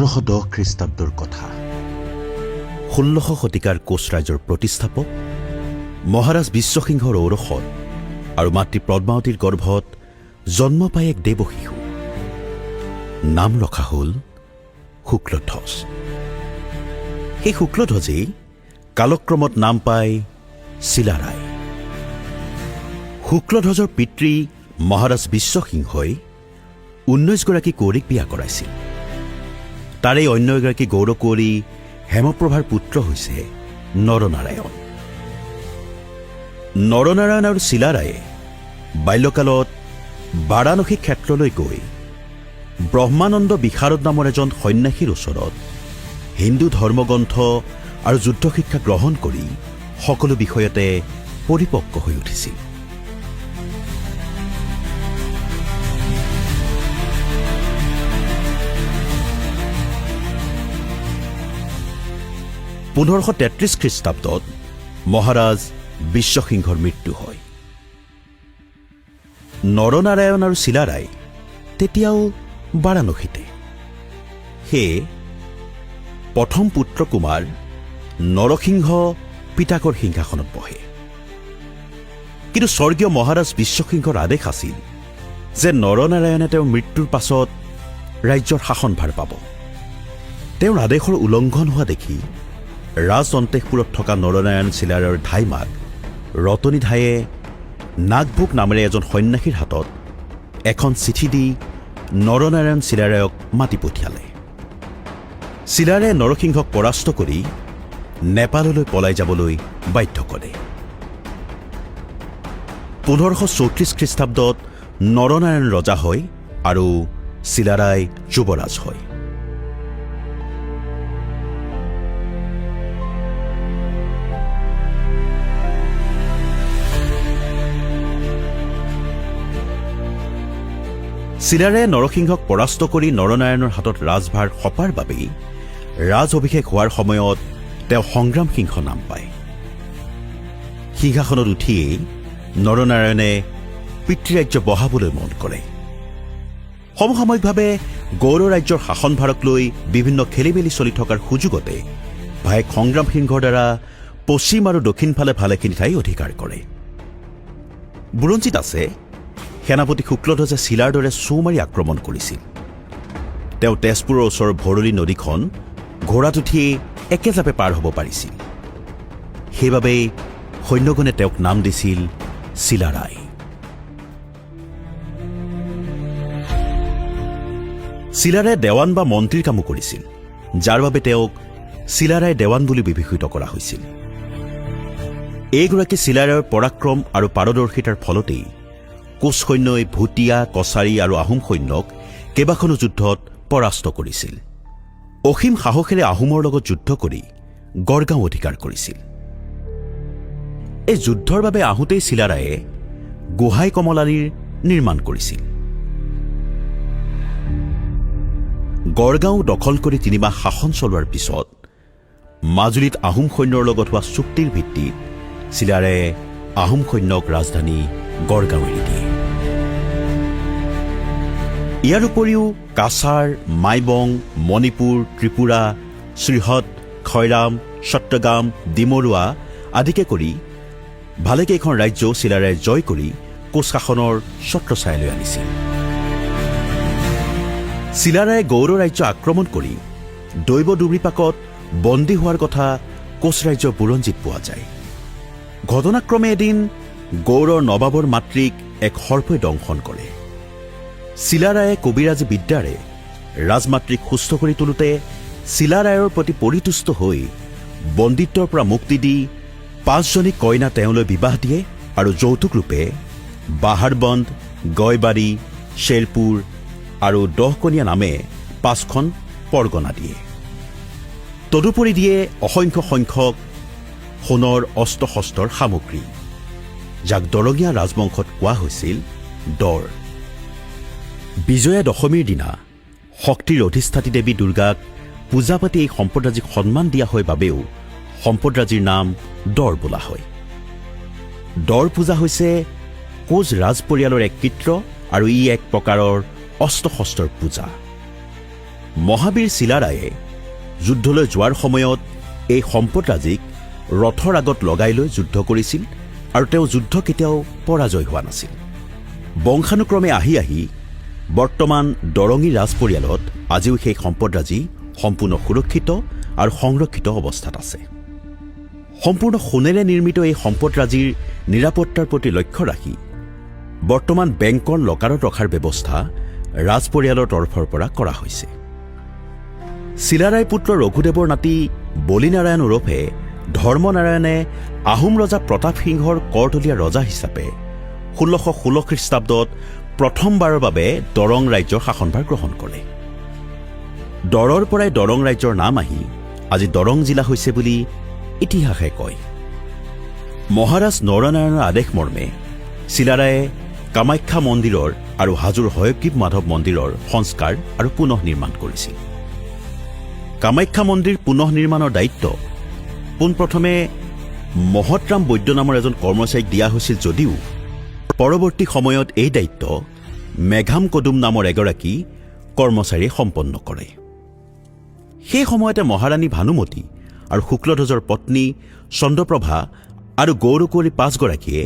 1510 খ্ৰীষ্টাব্দৰ কথা। 16 শতিকাৰ কোচ ৰাজ্যৰ প্ৰতিষ্ঠাপক মহাৰাজ বিশ্বসিংহৰ ঔৰসত আৰু মাতৃ পদ্মাৱতীৰ গৰ্ভত জন্ম পাই এক দেৱশিশু। নাম ৰখা হ'ল শুক্লধ্বজ। সেই শুক্লধ্বজেই কালক্ৰমত নাম পায় চিলাৰায়। শুক্লধ্বজৰ পিতৃ মহাৰাজ বিশ্বসিংহই 19 গৰাকী কুঁৱৰীক বিয়া কৰাইছিল। তাৰে অন্য এগৰাকী গৌৰকুঁৱৰী হেমপ্ৰভাৰ পুত্ৰ হৈছে নৰনাৰায়ণ। নৰনাৰায়ণ আৰু চিলাৰায়ে বাল্যকালত বাৰাণসী ক্ষেত্ৰলৈ গৈ ব্ৰহ্মানন্দ বিশাৰদ নামৰ এজন সন্যাসীৰ ওচৰত হিন্দু ধৰ্মগ্ৰন্থ আৰু যুদ্ধ শিক্ষা গ্ৰহণ কৰি সকলো বিষয়তে পৰিপক্ক হৈ উঠিছিল। 1533 খ্ৰীষ্টাব্দত মহাৰাজ বিশ্বসিংহৰ মৃত্যু হয়। নৰনাৰায়ণ আৰু চিলাৰায় তেতিয়াও বাৰাণসীতে। সেয়ে প্ৰথম পুত্ৰ কুমাৰ নৰসিংহ পিতাকৰ সিংহাসনত বহে। কিন্তু স্বৰ্গীয় মহাৰাজ বিশ্বসিংহৰ আদেশ আছিল যে নৰনাৰায়ণে তেওঁৰ মৃত্যুৰ পাছত ৰাজ্যৰ শাসনভাৰ পাব। তেওঁৰ আদেশৰ উলংঘন হোৱা দেখি ৰাজ অন্তেশপুৰত থকা নৰনাৰায়ণ চিলাৰায়ৰ ধাইমাক ৰতনী ধায়ে নাগভোগ নামেৰে এজন সন্যাসীৰ হাতত এখন চিঠি দি নৰনাৰায়ণ চিলাৰায়ক মাতি পঠিয়ালে। চিলাৰায়ে নৰসিংহক পৰাস্ত কৰি নেপাললৈ পলাই যাবলৈ বাধ্য কৰে। 1534 খ্ৰীষ্টাব্দত নৰনাৰায়ণ ৰজা হয় আৰু চিলাৰায় যুৱৰাজ হয়। চিলাৰায়ে নৰসিংহক পৰাস্ত কৰি নৰনাৰায়ণৰ হাতত ৰাজভাৰ সঁপাৰ বাবেই ৰাজ অভিষেক হোৱাৰ সময়ত তেওঁ সংগ্ৰাম সিংহ নাম পায়। সিংহাসনত উঠিয়েই নৰনাৰায়ণে পিতৃৰাজ্য বঢ়াবলৈ মন কৰে। সমসাময়িকভাৱে গৌড় ৰাজ্যৰ শাসনভাৰক লৈ বিভিন্ন খেলিমেলি চলি থকাৰ সুযোগতে ভায়েক সংগ্ৰাম সিংহৰ দ্বাৰা পশ্চিম আৰু দক্ষিণ ফালে ভালেখিনি ঠাই অধিকাৰ কৰে। বুৰঞ্জীত আছে, সেনাপতি শুক্লধ্বজে চিলাৰ দৰে চৌ মাৰি আক্ৰমণ কৰিছিল। তেওঁ তেজপুৰৰ ওচৰৰ ভৰলী নদীখন ঘোঁৰাত উঠিয়েই একেজাপে পাৰ হ'ব পাৰিছিল। সেইবাবেই সৈন্যগণে তেওঁক নাম দিছিল চিলাৰায়। চিলাৰায়ে দেৱান বা মন্ত্ৰীৰ কামো কৰিছিল, যাৰ বাবে তেওঁক চিলাৰায় দেৱান বুলি বিভূষিত কৰা হৈছিল। এইগৰাকী চিলাৰায়ৰ পৰাক্ৰম আৰু পাৰদৰ্শিতাৰ ফলতেই কোচ সৈন্যই ভূটীয়া, কছাৰী আৰু আহোম সৈন্যক কেইবাখনো যুদ্ধত পৰাস্ত কৰিছিল। অসীম সাহসেৰে আহোমৰ লগত যুদ্ধ কৰি গড়গাঁও অধিকাৰ কৰিছিল। এই যুদ্ধৰ বাবে আহোঁতেই চিলাৰায়ে গোহাঁই কমলালীৰ নিৰ্মাণ কৰিছিল। গড়গাঁও দখল কৰি তিনিমাহ শাসন চলোৱাৰ পিছত মাজুলীত আহোম সৈন্যৰ লগত হোৱা চুক্তিৰ ভিত্তিত চিলাৰায়ে আহোম সৈন্যক ৰাজধানী গড়গাঁও এৰি দিয়ে। ইয়াৰ উপৰিও কাছাৰ, মাইবং, মণিপুৰ, ত্ৰিপুৰা, শ্ৰীহট, খৈৰাম, চট্টগাম, ডিমৰুৱা আদিকে কৰি ভালেকেইখন ৰাজ্য চিলাৰায়ে জয় কৰি কোচ শাসনৰ ছত্ৰছায়ালৈ আনিছিল। চিলাৰায়ে গৌড় ৰাজ্য আক্ৰমণ কৰি দৈৱ দুৰ্বিপাকত বন্দী হোৱাৰ কথা কোচ ৰাজ্যৰ বুৰঞ্জীত পোৱা যায়। ঘটনাক্ৰমে এদিন গৌড়ৰ নবাবৰ মাতৃক এক সৰ্পই দংশন কৰে। চিলাৰায়ে কবিৰাজী বিদ্যাৰে ৰাজমাতৃক সুস্থ কৰি তোলোতে চিলাৰায়ৰ প্ৰতি পৰিতুষ্ট হৈ বন্দীত্বৰ পৰা মুক্তি দি পাঁচজনী কইনা তেওঁলৈ বিবাহ দিয়ে আৰু যৌতুকৰূপে বাহাৰবন্দ, গয়বাৰী, শ্বেৰপুৰ আৰু দহকনীয়া নামে পাঁচখন পৰগনা দিয়ে। তদুপৰি দিয়ে অসংখ্য সংখ্যক সোণৰ অস্ত্ৰ শস্ত্ৰৰ সামগ্ৰী, যাক দৰঙীয়া ৰাজবংশত কোৱা হৈছিল দৰ। বিজয়া দশমীৰ দিনা শক্তিৰ অধিষ্ঠাত্ৰী দেৱী দুৰ্গাক পূজা পাতি এই সম্পদৰাজিক সন্মান দিয়া হয় বাবেও সম্পদৰাজিৰ নাম দৰ বোলা হয়। দৰ পূজা হৈছে কোচ ৰাজ পৰিয়ালৰ এক কৃত্য আৰু ই এক প্ৰকাৰৰ অস্ত্ৰ শস্ত্ৰৰ পূজা। মহাবীৰ চিলাৰায়ে যুদ্ধলৈ যোৱাৰ সময়ত এই সম্পদৰাজিক ৰথৰ আগত লগাই লৈ যুদ্ধ কৰিছিল আৰু তেওঁ যুদ্ধ কেতিয়াও পৰাজয় হোৱা নাছিল। বংশানুক্ৰমে আহি আহি বৰ্তমান দৰঙী ৰাজপৰিয়ালত আজিও সেই সম্পদৰাজি সম্পূৰ্ণ সুৰক্ষিত আৰু সংৰক্ষিত অৱস্থাত আছে। সম্পূৰ্ণ সোণেৰে নিৰ্মিত এই সম্পদৰাজিৰ নিৰাপত্তাৰ প্ৰতি লক্ষ্য ৰাখি বৰ্তমান বেংকৰ লকাৰত ৰখাৰ ব্যৱস্থা ৰাজপৰিয়ালৰ তৰফৰ পৰা কৰা হৈছে। চিলাৰায় পুত্ৰ ৰঘুদেৱৰ নাতি বলিনাৰায়ণ ওৰফে ধৰ্মনাৰায়ণে আহোম ৰজা প্ৰতাপ সিংহৰ কৰতলীয়া ৰজা হিচাপে 1616 খ্ৰীষ্টাব্দত প্ৰথমবাৰৰ বাবে দৰং ৰাজ্যৰ শাসনভাৰ গ্ৰহণ কৰে। দৰৰ পৰাই দৰং ৰাজ্যৰ নাম আহি আজি দৰং জিলা হৈছে বুলি ইতিহাসে কয়। মহাৰাজ নৰনাৰায়ণৰ আদেশ মৰ্মে চিলাৰায়ে কামাখ্যা মন্দিৰৰ আৰু হাজোৰ হয়গ্ৰীৱ মাধৱ মন্দিৰৰ সংস্কাৰ আৰু পুনঃ নিৰ্মাণ কৰিছিল। কামাখ্যা মন্দিৰ পুনঃ নিৰ্মাণৰ দায়িত্ব পোনপ্ৰথমে মহৎৰাম বৈদ্য নামৰ এজন কৰ্মচাৰীক দিয়া হৈছিল যদিও পৰৱৰ্তী সময়ত এই দায়িত্ব মেঘাম কদুম নামৰ এগৰাকী কৰ্মচাৰীয়ে সম্পন্ন কৰে। সেই সময়তে মহাৰাণী ভানুমতী আৰু শুক্লধ্বজৰ পত্নী চন্দ্ৰপ্ৰভা আৰু গৌৰকুঁৱৰী পাঁচগৰাকীয়ে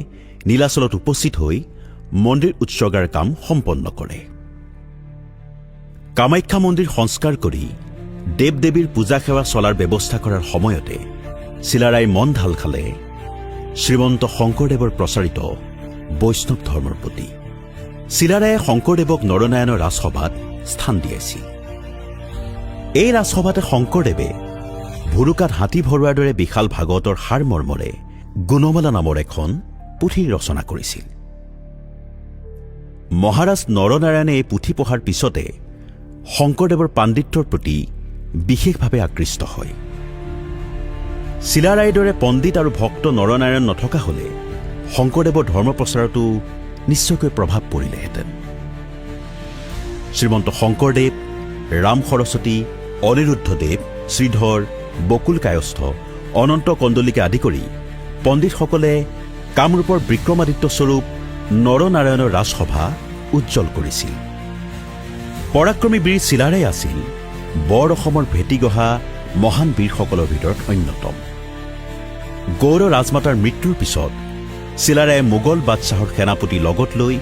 নীলাচলত উপস্থিত হৈ মন্দিৰ উৎসৰ্গাৰ কাম সম্পন্ন কৰে। কামাখ্যা মন্দিৰ সংস্কাৰ কৰি দেৱ দেৱীৰ পূজা সেৱা চলাৰ ব্যৱস্থা কৰাৰ সময়তে চিলাৰায়ৰ মন ঢাল খালে শ্ৰীমন্ত শংকৰদেৱৰ প্ৰচাৰিত বৈষ্ণৱ ধৰ্মৰ প্ৰতি। চিলাৰায়ে শংকৰদেৱক নৰনাৰায়ণৰ ৰাজসভাত স্থান দিয়াইছিল। এই ৰাজসভাতে শংকৰদেৱে ভুৰুকাত হাতী ভৰোৱাৰ দৰে বিশাল ভাগৱতৰ সাৰমৰ্মৰে গুণমালা নামৰ এখন পুথিৰ ৰচনা কৰিছিল। মহাৰাজ নৰনাৰায়ণে এই পুথি পঢ়াৰ পিছতে শংকৰদেৱৰ পাণ্ডিত্যৰ প্ৰতি বিশেষভাৱে আকৃষ্ট হয়। চিলাৰায়ৰ দৰে পণ্ডিত আৰু ভক্ত নৰনাৰায়ণ নথকা হ'লে শংকৰদেৱৰ ধৰ্ম প্ৰচাৰতো নিশ্চয়কৈ প্ৰভাৱ পৰিলেহেঁতেন। শ্ৰীমন্ত শংকৰদেৱ, ৰাম সৰস্বতী, অনিৰুদ্ধদেৱ, শ্ৰীধৰ, বকুল কায়স্থ, অনন্ত কন্দলিকে আদি কৰি পণ্ডিতসকলে কামৰূপৰ বিক্ৰমাদিত্য স্বৰূপ নৰনাৰায়ণৰ ৰাজসভা উজ্জ্বল কৰিছিল। পৰাক্ৰমী বীৰ চিলাৰায় আছিল বৰ অসমৰ ভেটি গঢ়া মহান বীৰসকলৰ ভিতৰত অন্যতম। গৌড় ৰাজমাতাৰ মৃত্যুৰ পিছত চিলাৰায়ে মোগল বাদশ্বাহৰ সেনাপতি লগত লৈ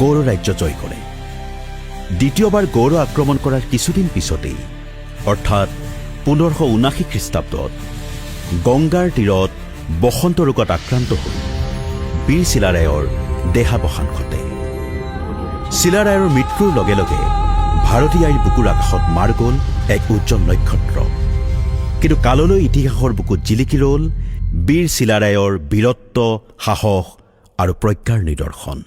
গৌড় ৰাজ্য জয় কৰে। দ্বিতীয়বাৰ গৌড় আক্ৰমণ কৰাৰ কিছুদিন পিছতেই, অৰ্থাৎ 1579 খ্ৰীষ্টাব্দত গংগাৰ তীৰত বসন্ত ৰোগত আক্ৰান্ত হৈ বীৰ চিলাৰায়ৰ দেহাৱসান ঘটে। চিলাৰায়ৰ মৃত্যুৰ লগে লগে ভাৰতী আইৰ বুকুৰ আকাশত মাৰ গ'ল এক উজ্জ্বল নক্ষত্ৰ। কিন্তু কাললৈ ইতিহাসৰ বুকুত জিলিকি ৰ'ল বীৰ চিলাৰায়ৰ বীৰত্ব, সাহস আৰু প্ৰজ্ঞাৰ নিদৰ্শন।